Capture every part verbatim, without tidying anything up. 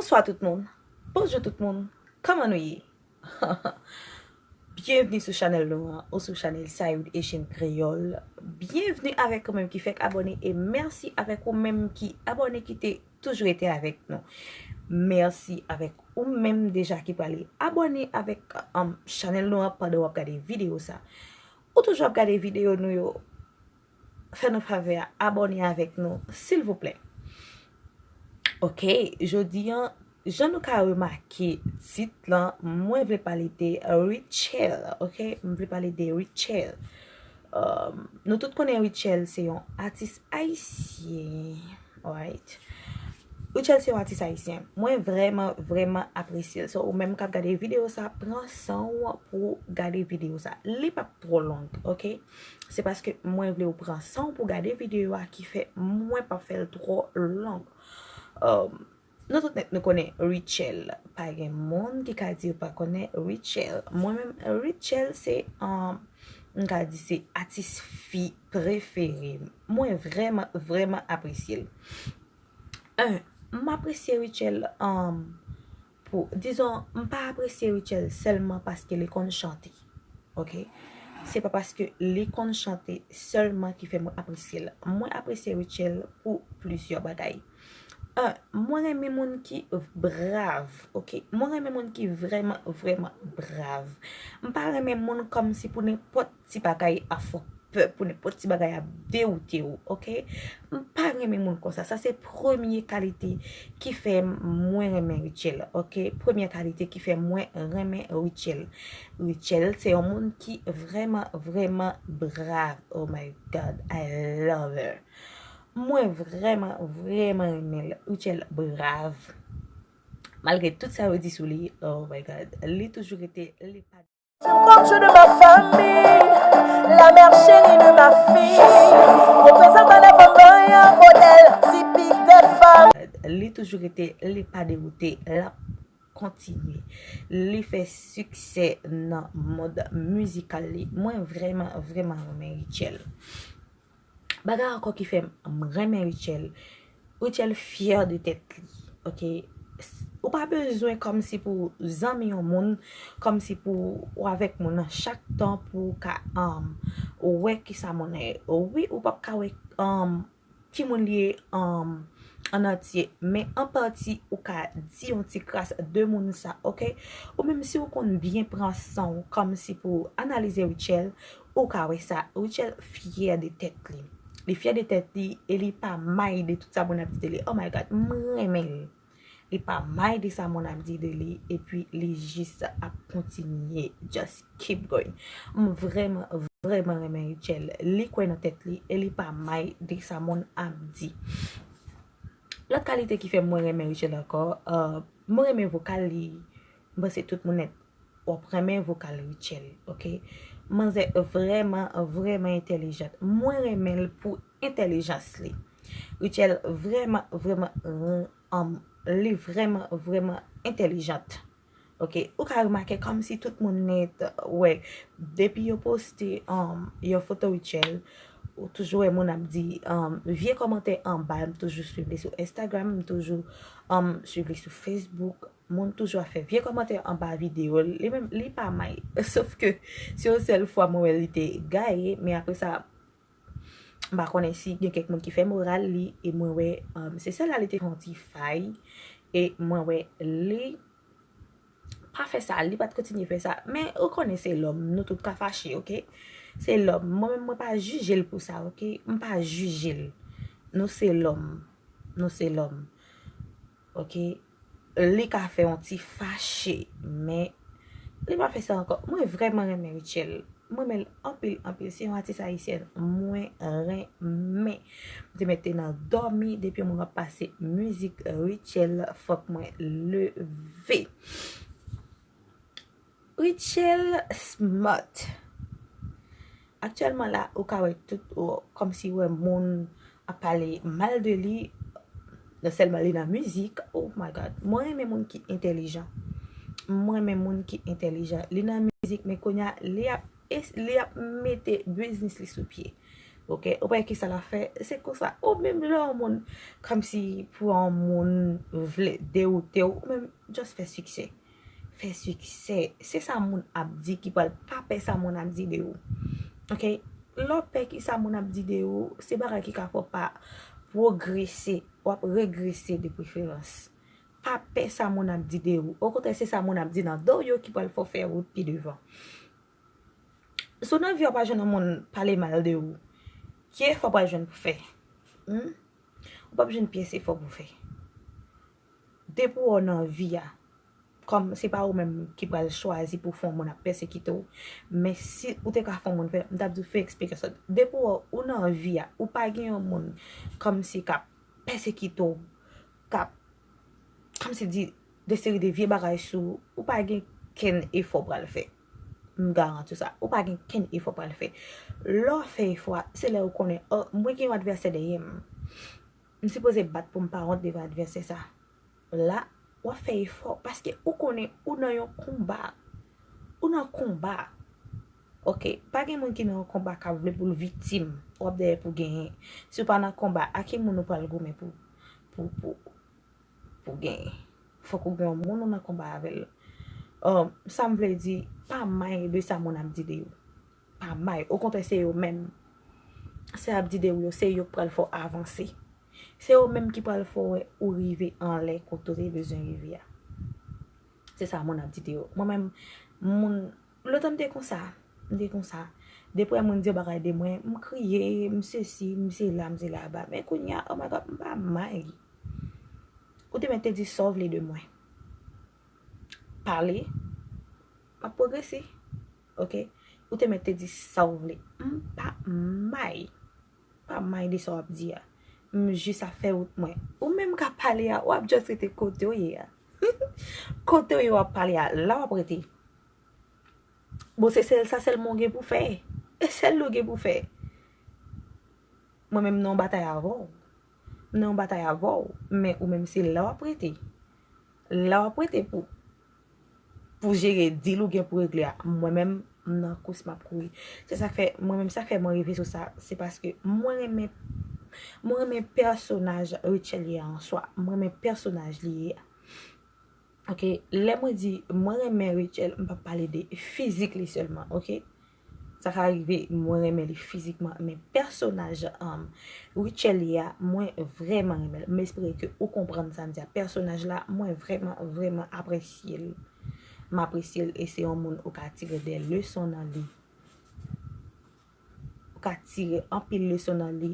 Bonswa tout moun. Bonjou tout moun. Kòman nou ye? Byenvni sou chanèl nou an, ou sou chanèl Sayud Haitian Kreyòl. Byenvni avèk ou menm ki fèk abòne, e mèsi avèk ou menm ki abòne, ki te toujou rete avèk nou. Mèsi avèk ou menm deja ki prale abòne avèk, um, chanèl nou an pandan w ap gade videyo sa. Ou toujou ap gade videyo nou yo, fè nou favè a, abòne avèk nou, silvouplè. Ok, jodi an, jan nou ka remake tit lan, mwen vle pale de Rutshelle, ok? M vle pale de Rutshelle. Um, nou tout konnen Rutshelle se yon atis ayisyen, right? Rutshelle se yon atis ayisyen. Mwen vrèman, vrèman apresye l. So, ou menm k ap gade videyo sa, pran san w pou w gade videyo sa. Li p ap twò long, ok? Se paske mwen vle w pran san w pou w gade videyo a ki fè mwen p ap fè l twò long. Um, nou tout nèt nou konnen Rutshelle. Pa gen moun ki ka di yo pa konnen Rutshelle. Mwen menm, Rutshelle se, um, m ka di se atis fi prefere m. Mwen vrèman, vrèman apresye l. Un, m apresye Rutshelle, um, pou, dizon, m pa apresye Rutshelle sèlman paske li konn chante. Ok? Se pa paske li konn chante sèlman ki fè mwen apresye l. Mwen apresye Rutshelle pou plizyè bagay. Un, mwen renmen moun ki brav, ok? Mwen renmen moun ki vrèman, vrèman brav. M pa renmen moun kòmsi pou nenpòt ti bagay a fè w pè, pou nenpòt ti bagay ap dewoute w, ok? M pa renmen moun konsa. Sa se premye kalite ki fè mwen renmen Rutshelle, ok? Premye kalite ki fè mwen renmen Rutshelle. Rutshelle se yon moun ki vrèman, vrèman brav. Oh my God, I love her. Mwen vrèman, vrèman renmen l. Rutshelle brav. Malgre tout sa yo di sou li, oh my God, li toujou rete, li pa. Chouchou de ma famille, la mère chérie de ma fille, représentant des femmes vaillantes, modèle typique des femmes. Li toujou rete, li pa dewoute, l ap kontinye. Li fè siksè nan mond mizikal li. Mwen vrèman, vrèman renmen Rutshelle. Bagay ankò ki fè m renmen Rutshelle. Rutshelle fyè de tèt li, ok? S-, ou pa bezwen kòmsi pou zanmi yon moun, kòmsi pou w avèk moun nan chak tan pou w ka, um, wè kisa moun nan ye. Wi, ou p ap ka wè, um, ki moun li ye, um, an antye, men an pati ou ka di yon ti kras de moun sa, ok? Ou menm si w konn byen pran san w kòmsi pou w analize Rutshelle, ou ka wè sa, Rutshelle fyè de tèt li. Li fyè de tèt li e li pa may de tout sa moun ap di de li. Oh my God, m renmen l. Li pa may de sa moun ap di de li, epi li jis ap kontinye. Just keep going. M vrèman, vrèman renmen Rutshelle. Li kwè nan tèt li e li pa may de sa moun ap di. Lòt kalite ki fè mwen renmen Rutshelle ankò, uh, mwen renmen vokal li. M panse tout moun nèt w ap renmen vokal Rutshelle, ok? Manzè vrèman, vrèman entèlijant. Mwen renmen l pou entèlijans li. Rutshelle vrèman, vrèman, um, li vrèman, vrèman entèlijant. Ok, ou ka remake kòmsi tout moun nèt, wè, depi yo poste, um, yon foto Rutshelle, ou toujou wè moun ap di, um, vye kòmantè anba, m toujou swiv li sou Instagram, m toujou, um, swiv li sou Facebook. Moun toujou ap fè vye kòmantè anba videyo l. Li menm, li pa may. Sof ke se yon sèl fwa mwen wè li te gaye, men apre sa, m pa konnen si gen kèk moun ki fè moral li, e mwen wè, um, se sèl la li te fè yon ti fay, e mwen wè li pa fè sa, li pa t kontinye fè sa. Men ou konnen se lòm, nou tout ka fache, ok? Se lòm. Mwen menm, mwen pa jije l pou sa, ok? M pa jije l. Nou se lòm. Nou se lòm. Ok? Li ka fè yon ti fache, men li pa fè sa ankò. Mwen vrèman renmen Rutshelle. Mwen renmen l anpil, anpil. Se yon atis ayisyèn mwen renmen. M te mete nan dòmi, depi yon moun ap pase mizik Rutshelle, fòk mwen leve. Rutshelle Smart. Aktyèlman la, ou ka wè tout, ou, kòmsi wè moun ap pale mal de li, non sèlman li nan mizik, oh my God. Mwen renmen moun ki entèlijan. Mwen renmen moun ki entèlijan. Li nan mizik, men kounye a, li ap, es-, li ap mete biznis li sou pye. Ok, ou pa ki sa l ap fè, se konsa. Ou menm lè yon moun, kòmsi pou yon moun vle dewoute w, ou menm just fè siksè. Fè siksè. Se sa moun ap di ki pral, pa pè sa moun ap di de ou. Ok, lè w pè ki sa moun ap di de ou, se bagay ki ka fè w pa pwogrese, w ap regrese de preferans. Pa pè sa moun ap di de ou. Okontrè, se sa moun ap di nan do w yo ki pral fè w fè wout pi devan. Si w nan vi a w pa jwenn yon moun pale mal de ou, ki efò w pral jwenn pou fè? Hmm? Ou p ap jwenn pyès efò pou fè. Depi w nan vi a, kòm se pa ou menm ki pral chwazi pou fè yon moun ap pèsekite w, men si ou te ka fè yon moun fè, m t ap di w fè eksplikasyon. Depi w, ou nan vi a, ou pa gen yon moun kòmsi k ap pèsekite w, k ap, kòmsi di, de seri de vye bagay sou ou, ou pa gen kenn efò pral fè. M garanti w sa, ou pa gen kenn efò pral fè. Lè w fè efò a, se lè ou konnen, oh, mwen gen yon advèsè dèyè m. M sipoze bat pou m pa wont devan advèsè sa. La, w ap fè efò, paske ou konnen ou nan yon konba. Ou nan konba. Ok, pa gen moun ki nan yon konba k ap vle pou l viktim. W ap dèyè pou genyen. Si w pa nan konba, a ki moun ou pral goumen pou, pou, pou, pou genyen? Fòk ou gen yon moun ou nan konba avè l. Um, sa m vle di, pa may de sa moun ap di de ou. Pa may. Okontrè, se yo menm. Sa y ap di de ou yo, se yo k pral fè w avanse. Se yo menm ki pral fè w wè ou rive anlè kote w te bezwen rive a. Se sa moun ap di de ou. Mwen menm, moun, lontan m te konsa. M te konsa. Depi w wè moun di yon bagay de mwen, m kriye, m sesi, m sela, m sela ba. Men kounye a, oh my God, m pa may. Ou te mèt te di sa w vle de mwen. Pale, m ap pwogrese. Ok? Ou te mèt te di sa w vle. M pa may. Pa may de sa w ap di a. M jis ap fè wout mwen. Ou menm k ap pale a, w ap just rete kote w ye a. Kote w ye w ap pale a, la w ap rete. Bon, se sèl sa sèlman w gen pou fè. E sèl ou gen pou fè. Mwen menm nan yon batay avè w. M nan yon batay avè w, men ou menm se la w ap rete. La w ap rete pou, pou jere deal ou gen pou regle a. Mwen menm, m nan kous m ap kouri. Se sa k fè, mwen menm sa k fè mwen rive sou sa, se paske mwen renmen, mwen renmen pèsonaj Rutshelle ye a an swa. Mwen renmen pèsonaj li ye a. Ok, lè mwen di mwen renmen Rutshelle, m p ap pale de fizik li sèlman, ok? Sa ka rive mwen renmen li fizikman, men pèsonaj, um, Rutshelle ye a, mwen vrèman renmen l. M espere ke ou konprann sa m di a. Pèsonaj la, mwen vrèman, vrèman apresye l. M apresye l e se yon moun ou ka tire de leson nan li. Ou ka tire anpil leson nan li.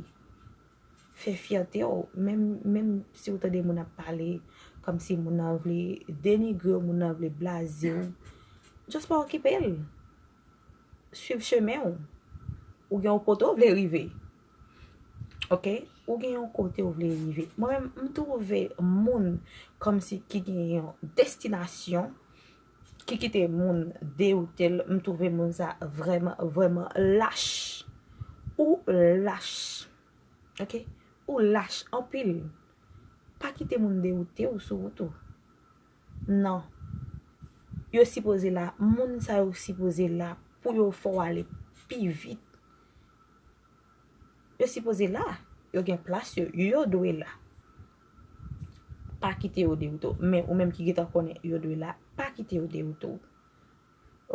Fè fyète w, menm, menm si w tande moun ap pale, kòmsi moun nan vle denigre w, moun nan vle blaze w, just pa okipe l. Swiv chemen w. Ou gen yon kote w vle rive. Ok? Ou gen yon kote w vle rive. Mwen menm, m twouve moun kòmsi ki gen yon destinasyon, ki kite moun dewoute l, m twouve moun sa vrèman, vrèman lach. Ou lach. Ok? Ou lach anpil. Pa kite moun dewoute w sou wout ou. Non. Yo sipoze la, moun sa yo sipoze la pou yo fè w ale pi vit. Yo sipoze la, yo gen plas yo, yo dwe la. Pa kite yo dewoute w. Men ou menm ki gentan konnen yo dwe la, pa kite yo dewoute w.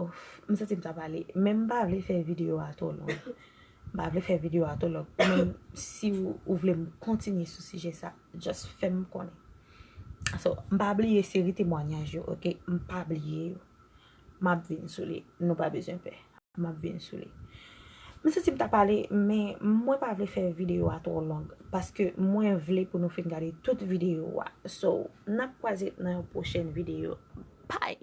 Of, m santi m ta pale, men m pa vle fè videyo a twò long. M pa vle fè videyo a twò long. Ou menm, si w, ou vle m kontinye sou sijè sa, just fè m konnen. So, m pa bliye seri temwanyaj yo, ok? M pa bliye yo. M ap vin sou li. Nou pa bezwen pè. M ap vin sou li. M santi m ta pale, men mwen pa vle fè videyo a twò long, paske mwen vle pou nou fin gade tout videyo a. So, n ap kwaze nan yon pwochèn videyo. Bye!